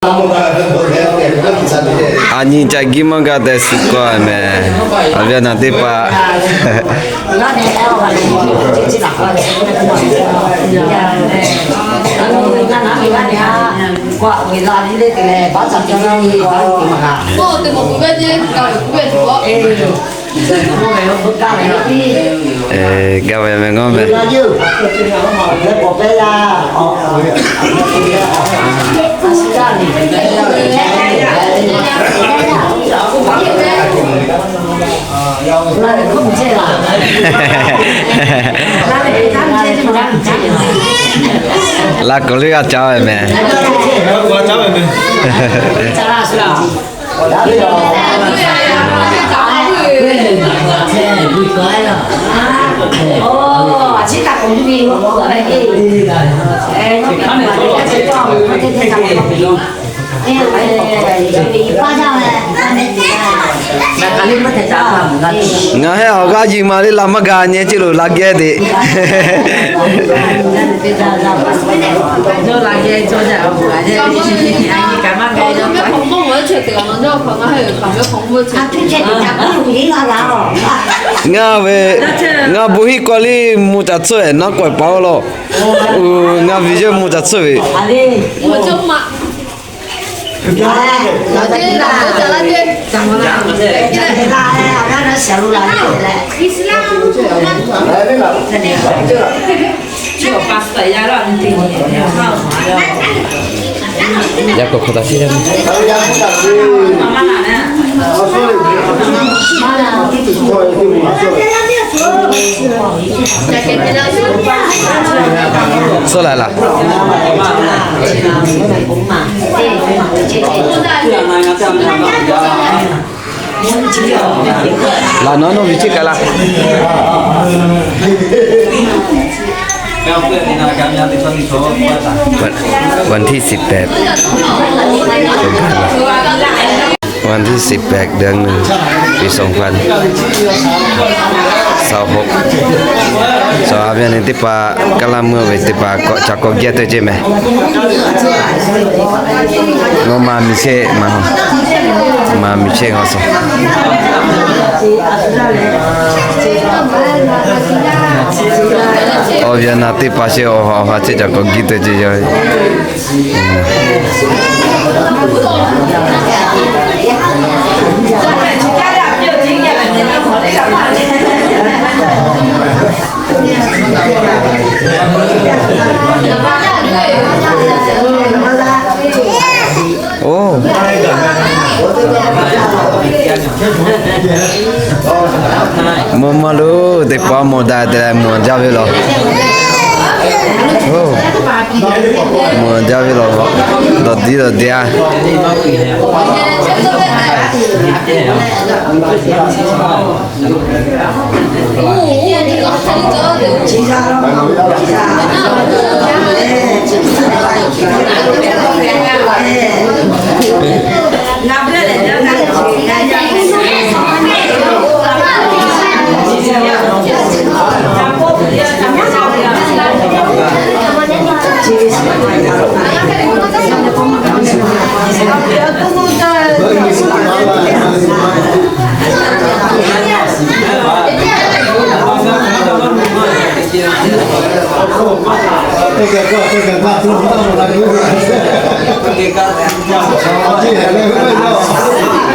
A nyi ca giˇ maˇ gaˇ tehꞈ suh k'aw mehˍ. A ve naˬ teˇ hpaˍ. Gaˇ ve mehˍ ngawˇ mehˍ. Laˇ k'oˍ liˇ g'a caˇ ve mehˍ. Ngaˬ heh awˬ g'aˇ yiˬ ma le, laˇ maˇ g'a nyi ceˇ lo laˇ geh te. Ngaˬ ve, ngaˬ bon hiˉ k'aw liˇ mvuh caˬ tsuhˇ ve naˉ k'awehˬ paˍ oˇ law. Ngaˬ viˬ yehˇ mvuh caˬ tsuhˇ ve. Yaꞈ k'aw hk'aw taˍ sheˍ. Suh laˬ laˬ. Laˬ nawˉ nawˉ ve ceˇ kaꞈ laˇ. วันที่สิบแปด วันที่สิบแปด เดือนหนึ่ง ปีสองพัน สองหก สอง a ve teˇ hpaˍ kaˇ laˇ meuˇ ve teˇ hpaˍ k'awꞈ ca k'awꞈ geh te ceˇ mehˍ. Ngaˬ ma miˬ chehˇ ma, ma miˬ chehˇ ngaˬ suh. Awˬ viˉ awˬ naˍ teˇ hpaˍ sheˍ awˬ ha awˬ ha chehˇ ca k'awꞈ geh te ceˇ yaˇ. Oˇ, mvuhˇ maˇ lo teˇ hpaˍ mvuhˇ daꞈ te leh mvuhˇ jaˇ ve law. Oˇ, mvuhˇ jaˇ ve law. Dawˬ diˉ dawˬ diˉ a.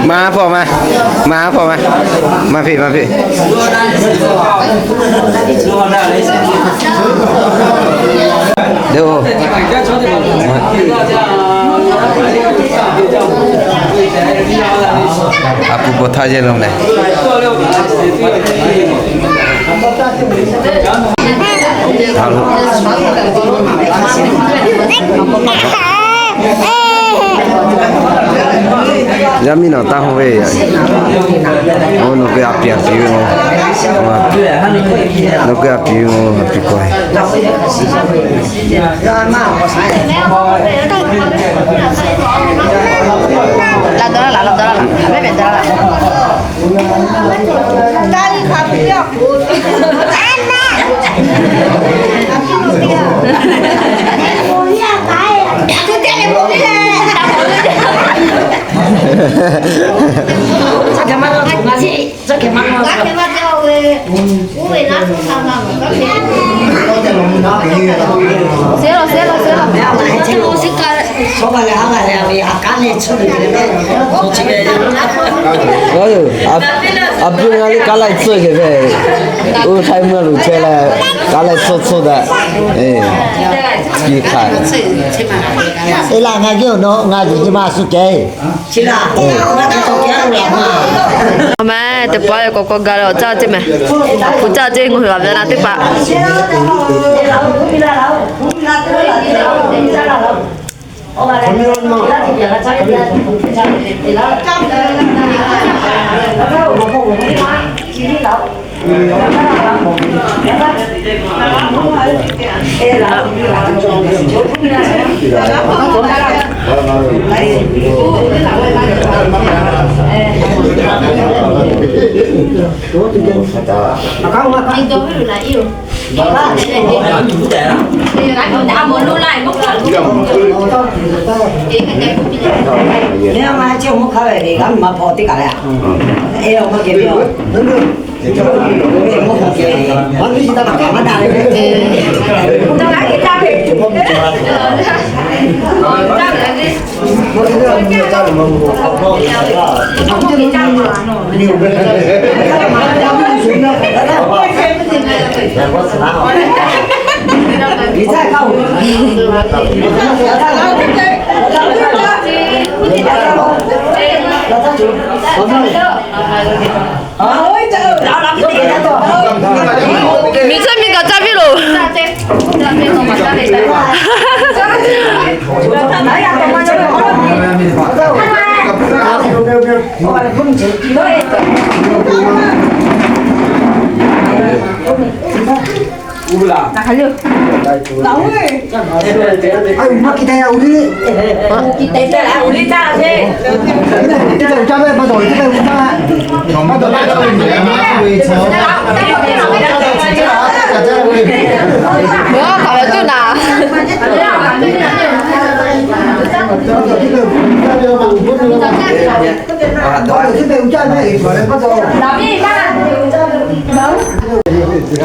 Ma hpawˇ ma, ma hpawˇ ma, ma hpeꞈ ma hpeꞈ. A pu paw htaˇ yehˇ lo mehˍ. Yaˇ miˇ nawˬ taˇ hawˇ ve. Oˇ, nawˬ keu a piˍ a piˍ ve o. Nawˬ keu a piˍ ve o, a piˍ k'awehˬ. Laˬ dawˇ laˇ laˬ, laˬ dawˇ laˇ laˬ, a mehˉ mehˉ dawˇ laˇ laˬ. Aˬ pyuˇ ngaˇ liˇ kaˉ laiˉ tcuhˇ kehˬ ve, oˇ hk'ai meuˇ loˬ chehˇ leh, kaˉ laiˉ tcuhˇ tcuhˇ daꞈ, i hk'aˬ. Eˬ laˇ ngaˬ geh awˬ nawˉ ngaˬ yuˬ nyi ma suh kehˬ. Awˬ meh teˇ pawˆ k'awꞈ k'awꞈ gaˬ leh awˬ caˇ ceˇ meh. Awˬ hpu caˇ ceˇ ngaˬ hui laˬ ve na teˇ hpaˍ. Miˬ chehˇ miˬ gaˬ caˇ piˇ loˬ.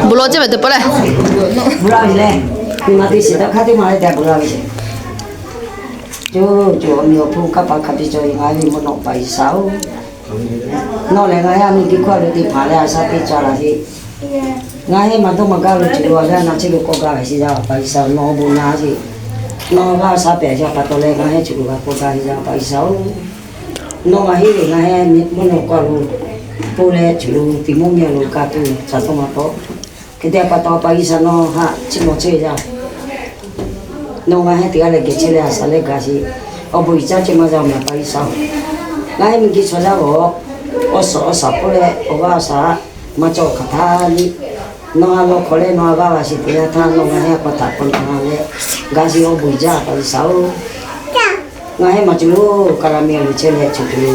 Bon lawˬ ceˇ meh teˇ pawˆ lehˬ. Bon lawˬ ve lehˬ, miˬ ma teˇ shiˍ taˇ hk'aˇ teˇ ma leh te bon lawˬ ve. Coˇ coˬ awˬ miˬ awˬ hpu kaˇ paˍ hk'a biˇ cawˬ ve ngaˬ hui mvuhˇ naw pa G'uiˬsha-oˬ. Nawˬ lehˬ ngaˬ hui a miˬ teˇ hkawˇ a ve teˇ hpaˍ leh a shaˉ teˇ ca laˬ ve, ngaˬ hui maˇ dawˇ maˇ gaˇ ve cuˬ lo a ve a naˬ chi lo k'awꞈ gaˇ ve sheˍ yaˇ pa G'uiˬsha nawˬ bon na sheˍ. Nawˬ g'a shaˉ pehˍ yaˇ pa taw leh ngaˬ hui cuˬ lo g'a k'awꞈ gaˇ ve yaˇ pa G'uiˬsha-oˬ. Nawˬ ngaˬ hui ve ngaˬ hui mvuhˇ naw pa lo pon leh cuˬ lo tiꞈ mvuhˇ miˬ lo ka tuˬ shaˍ tawˇ ma tawˆ. Hk'e te pa taw pa G'uiˬsha nawˬ haꞈ chiˇ mvuh chehˇ ve yaˇ. Nawˬ ngaˬ hui teˇ g'aˇ leh geh chehˇ leh a shaˍ leh gaˬ sheˍ. Awˬ bon uiˍ caˇ chehˇ maˇ yaˇ meh pa G'uiˬsha-oˬ. Ngaˬ hui miˬ guiˬ chaw yaˇ g'awˬ awˬ suhˍ awˬ shaˍ hpawˇ leh awˬ g'aˇ shaˍ maˇ cawˬ hk'aˬ htaˇ nyi. Nawˬ a lawn hk'awꞈ leh nawˬ a g'aˇ g'a sheˍ teˇ yanˇ htaˇ nawˬ ngaˬ hui a pa htaꞈ k'awꞈ na leh gaˬ sheˍ awˬ bon uiˍ jaˇ pa G'uiˬsha-oˬ. Ngaˬ hui maˬ cuˬ lo Kaˍlaˍ meh lo chehˇ leh cuˬ cuˬ lo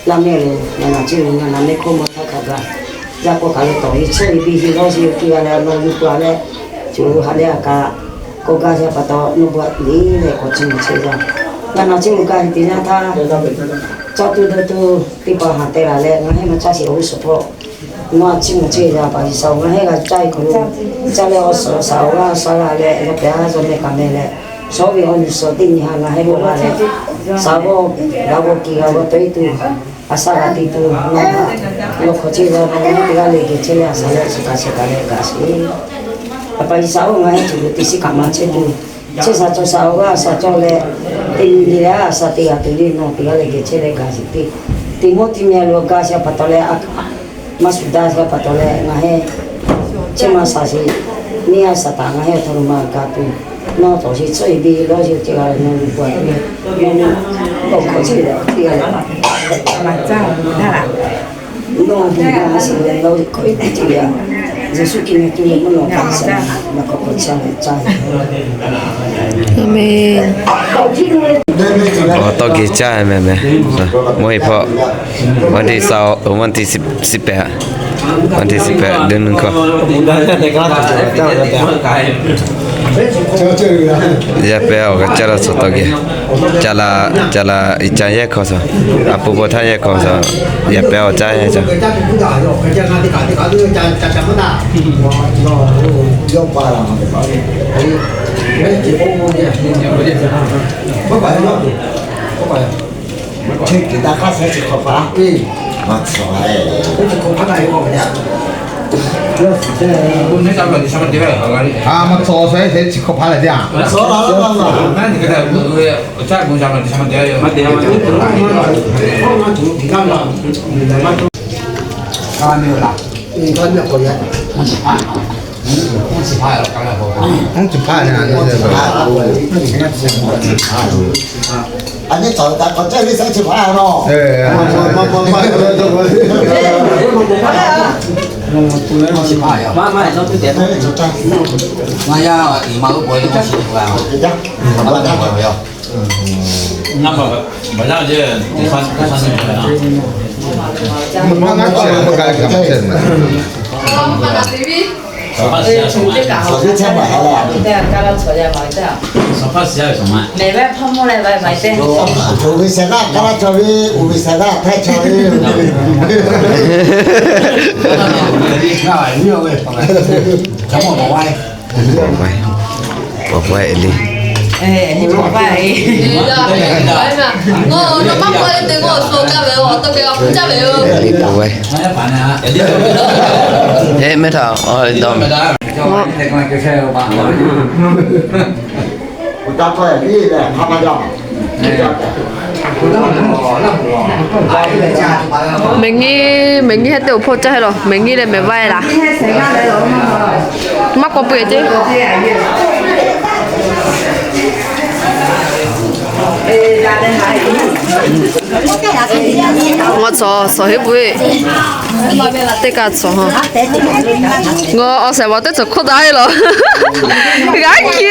laˇ meh lo ngaˬ naˬ chehˇ lo ngaˬ naˬ meh hkawˇ maˇ htaˇ hk'a gaˬ. Yaˇ k'awꞈ kaˬ lo tawˍ ve chehˇ ve biˇ hiˆ lawˇ sheˍ ve kiˇ g'a leh a ma yuˬ k'oˆ a leh, cuˬ lo ha leh a kaꞈ k'awꞈ gaˇ sheˍ pa taw nawˬ bon a tiˍ leh k'awꞈ chiˇ mvuh chehˇ yaˇ. Ngaˬ naˬ chehˇ lo gaˬ ve teˇ yanˇ htaˇ, caˇ tuˬ dawˇ tuˬ teˇ hpaˍ haꞈ te laˬ leh ngaˬ hui maˇ caˇ sheˍ awˬ g'uˇ suhˍ hpawˇ nawˬ a chiˇ mvuh chehˇ yaˇ pa G'uiˬsha-oˬ. Ngaˬ hui g'a caˇ e hk'aw lo caˇ leh awˬ suhˍ awˬ shaˍ awˬ g'aˇ shaˍ g'a leh yaˇ pehˍ a yaˇ meh kaꞈ meh leh, shawˉ ve awˬ nyi suhˍ teˇ nyi ha ngaˬ hui lo g'a leh, shaˍ g'awˇ g'a g'awˇ kiˬ g'a g'awˇ tawˆ e tuˬ, a shaˍ g'a te tuˬ nawˬ haꞈ lawˬ hk'awꞈ chehˇ yaˇ nawˬ ngaˬ hui teˇ g'aˇ leh geh chehˇ leh a shaˍ leh suhˍ kaꞈ suhˍ kaꞈ leh gaˬ sheˍ. A pa G'uiˬsha-oˬ, ngaˬ hui cuˬ lo teˇ shiˉ kaꞈ maˇ chehˇ tuˬ, chehˇ shaˍ cawˬ shaˍ awˬ g'aˇ shaˍ cawˬ leh, teˇ nyi nyi leh a shaˍ te g'a tuˬ le nawˬ teˇ g'aˇ leh geh chehˇ leh gaˬ sheˍ teˇ, teˇ mvuhˇ teˇ meh lo gaˇ sheˍ pa taw leh, maˇ shuˍ daˇ sheˍ pa taw leh ngaˬ hui chehˇ maˇ shaˍ sheˍ. Neˇ a shaˍ taˍ ngaˬ hui a htoꞈ ma gaˬ tuˬ, nawˬ tawˍ sheˍ tcuhˉ e biˇ lawˇ sheˍ ce g'a leh nawˬ lo k'o a, nawˬ lo k'awꞈ hk'awꞈ chehˇ leh teˇ g'aˇ leh maˇ caˇ daˇ laˬ. Nawˬ a biˇ g'a a shaˍ leh lawˇ k'awꞈ e teˇ g'aˇ, Yeˍsuˆ Hkriꞈ meh tuˬ leh mvuhˇ naw pa G'uiˬsha maˇ k'awꞈ k'awꞈ chehˇ leh caˇ. Aˬ menˬ. Awˬ tawˇ geh caˇ meh meh. Mvuhˇ heˆ hpawˇ, วันที่ วันที่ สิบแปด วันที่ สิบแปด เดือนหนึ่ง ครัว. Yaˇ pehˇ awˬ g'a caˇ la tcuh tawˇ geh. Caˇ la, caˇ la, iˉ caˇ yehˇ hkawˇ suh, a pu pa htaˇ yehˇ hkawˇ suh, yaˇ pehˇ awˬ caˇ yehˇ caˇ. Maˇ tcuh sheh chi hkawˇ hpaˇ leh teˇ a. Aˉ nyi cawˬ taˍ k'awꞈ caˇ ve saˉ chi hpaˇ a nawˬ. Ngaˬ yaˇ iˍ ma g'uˇ pawˬ ve maˇ shiˍ ve a. Ngaˬ baˬ yaˇ ce. Pawˬ pawehˇ le. Pawˬ pawehˇ. Eˉ, mehˆ htaꞈ dawˇ. Mehˬ nyi, mehˬ nyi heh teˇ awˬ hpawˇ caˇ heh lawˬ, mehˬ nyi leh mehˬ vaiˇ laˬ. Maˇ k'awꞈ peuˬ ceˇ. Ngaˬ cawˬ suhˍ heˆ puiˉ. Teˇ kaꞈ cawˬ ha. Ngaˬ awˬ shehˍ vaˬ teˇ cawˬ hk'oˆ daꞈ e lawˬ. G'a kiˬ.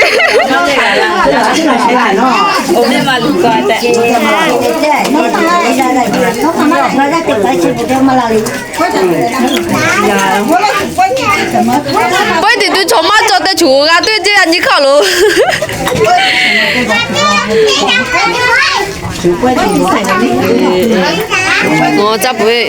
Pawehˇ teꞈ tuˬ chaw maˇ cawˬ tehꞈ choˬ g'a tuˬ ceˇ a nyi hk'aˇ loˬ. Ngaˬ caˇ peuˬ ve.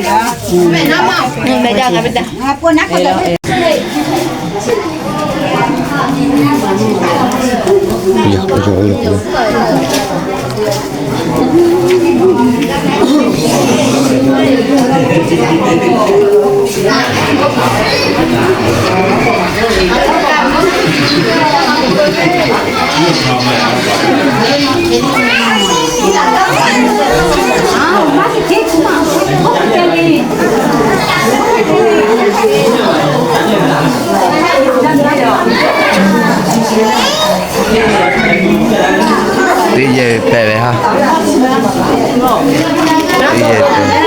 Teˇ yehˬ pehˬ ve ha. Teˇ yehˬ pehˬ.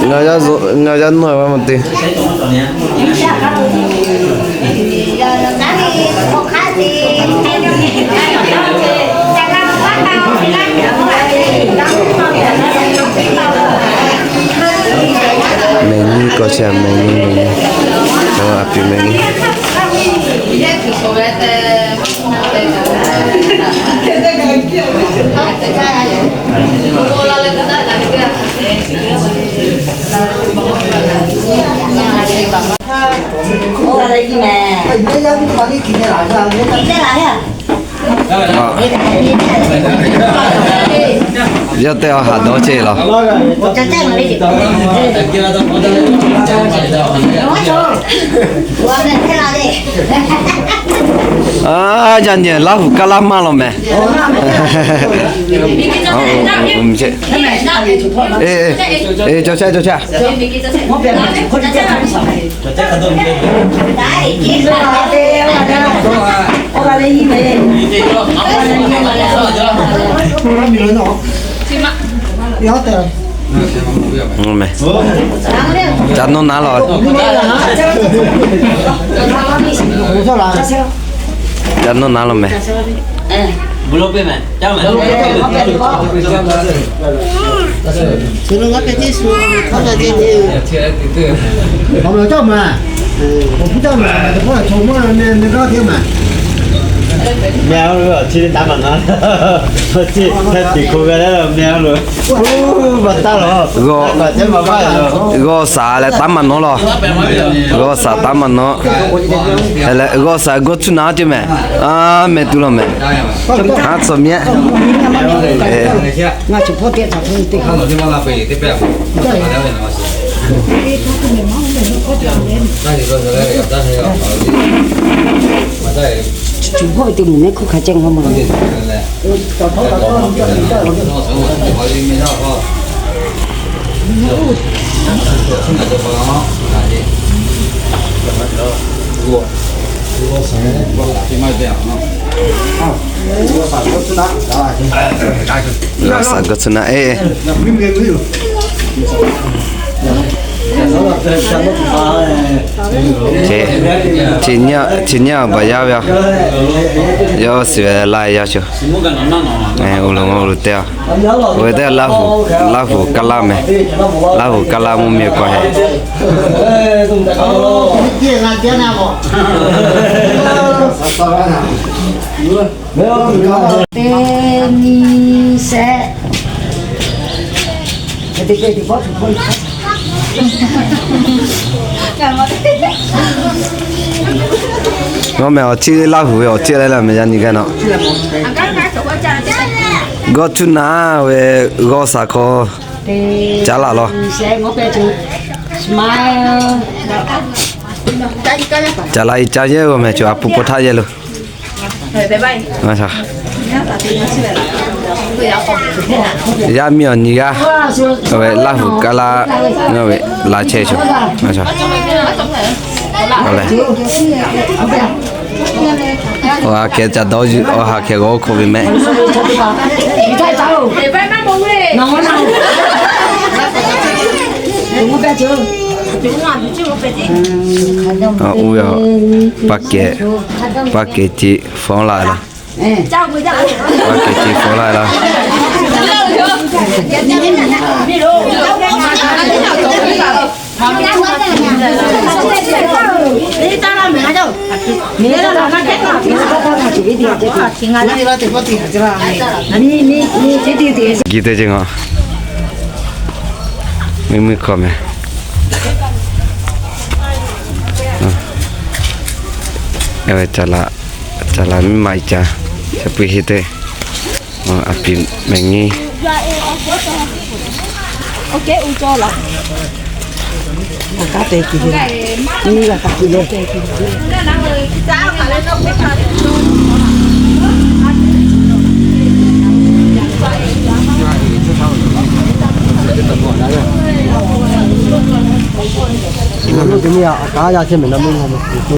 Ngaˬ yaˇ nawˬ ve maˇ te. Mehˬ nyi k'awꞈ chi a, mehˬ nyi, mehˬ nyi. Aˬ pi mehˬ nyi. Yawˇ teˇ a haꞈ dawˇ chehˇ laˬ. Aˉ, yaˇ nyi Laˇ huˍ kaˇ laˇ maˇ law mehˍ. Cawˬ chehˇ, cawˬ chehˇ. Ca nawˇ naˉ law. Ca nawˇ naˉ law mehˍ. G'awˇ saˍ leh taˉ maˇ nawˉ law. G'awˇ saˍ taˉ maˇ nawˉ. Leh g'awˇ saˍ g'awˇ tcuhˉ naˉ ceˇ mehˍ. A meh tuˬ law mehˍ. Haˉ tcuh miˉ. Cuˬ hpawˇ ve teˇ moˍ mehˆ hk'oˆ hk'a cehˇ hk'aw ma. G'awˇ saˍ g'awˇ tcuhˉ naˉ e. Chi nyi, chi nyi baˬ yaˇ ve a. Yawˇ shiˍ ve laˇ yaˇ chaw. Oˇ lo oˇ lo te a. Oˇ ve teˇ Laˇ huˍ, Laˇ huˍ kaˇ laˇ mehˍ. Laˇ huˍ kaˇ laˇ mvuhˇ miˬ k'awꞈ hehꞈ. Teˇ nyi shehˆ. G'awˇ mehˍ awˬ ciˉ Laˇ huˍ ve awˬ ciˉ leh leh mehˍ yaˇ nyi gaˇ nawˬ. G'awˇ tcuhˉ naˉ ve g'awˇ saˍ hk'aw caˉ laˬ law. Caˉ laˬ iˉ caˇ yehˇ g'awˇ mehˍ cawˬ a pu paw htaˇ yehˇ lo. Yaˇ miˇ awˬ nyi g'aˇ ve Laˇ huˍ kaˇ laˇ ve la chehˇ cawˬ. Awˬ ha hkeh ca dawˇ yuˬ, awˬ ha hkeh g'awˇ hk'oˆ ve mehˆ. Oˇ ve a, paˇ kehˬ, paˇ kehˬ ce fawˉ laˇ laˇ. Paˇ kehˬ ce fawˉ laˇ laˇ. Giˇ teˇ ceuˬ ngaˬ, mvuhˇ miˬ hkawˇ mehˍ. Ca laˬ, ca laˬ miˇ ma iˉ ca, ca puiˉ heˆ teˇ. A piˍ mehˍ nyi.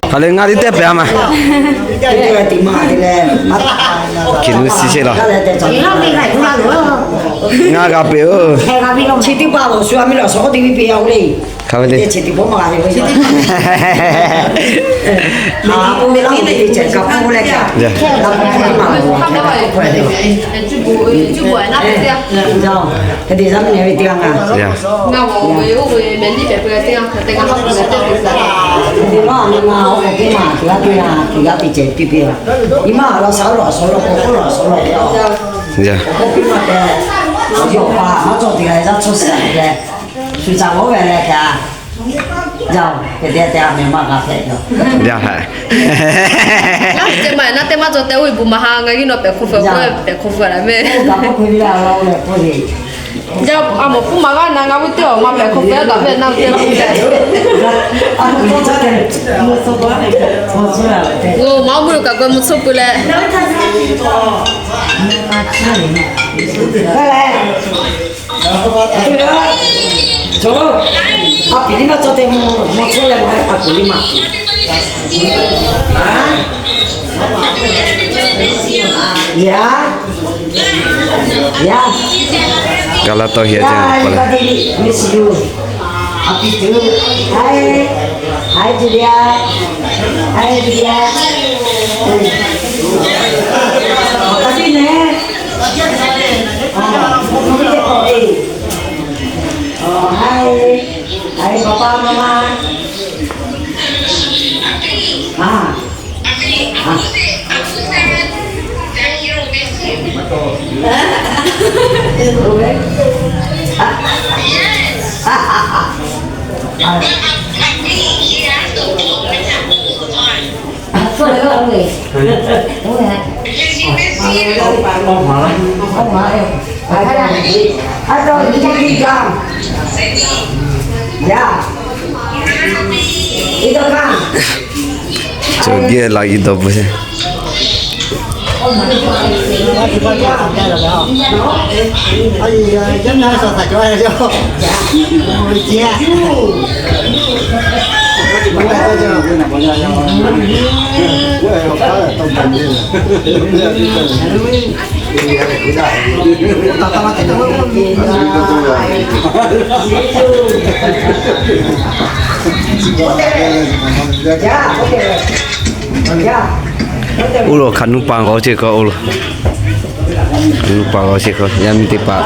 Hk'aˬ le ngaˇ tiˉ tehˇ pehˍ a ma. Kiˬ nuˇ siˉ sheˆ law. Ngaˇ g'a pehˍ oˬ. Hk'aˬ ve le. Yaˇ, teˇ teˇ a meh maˇ g'a hpehꞈ yaˇ. Yaˇ hpehꞈ. Teˇ maˇ naˉ teˇ maˇ cawˬ tehꞈ oˇ ve bon maˇ ha ngaˬ hui nawˬ pehꞈ hk'o feu k'o, pehꞈ hk'o feu la meh. Yaˇ a mawˬ hpfuhˇ maˇ g'a na ngaˬ hui teˇ awˬ maˇ pehꞈ hk'o feu daꞈ ve naˇ teˇ. Lo maˇ mvuhˇ lo kaꞈ g'a mvuh tcuhˉ peuˬ leh. Cawˬ, a piˍ liˇ maˇ cawˬ tehꞈ mvuh, mvuh chehˇ leh maˇ a piˍ liˇ maˇ. Yaˇ, yaˇ. Gaˬ la tawˇ heˍ yaˇ, yaˇ, miˇ shiˍ yoˬ. A piˍ tuˬ, hai, hai Julia, hai Julia. A piˍ neh. Hai, hai, papa, mama. Cawˬ geh la iˉ dawˬ bvuhꞈ. Oˇ lo hk'aˬ nuˇ pa k'aw chehˇ k'o, oˇ lo hk'aˬ nuˇ pa k'aw chehˇ k'o, yaˇ miˇ teˇ hpaˍ.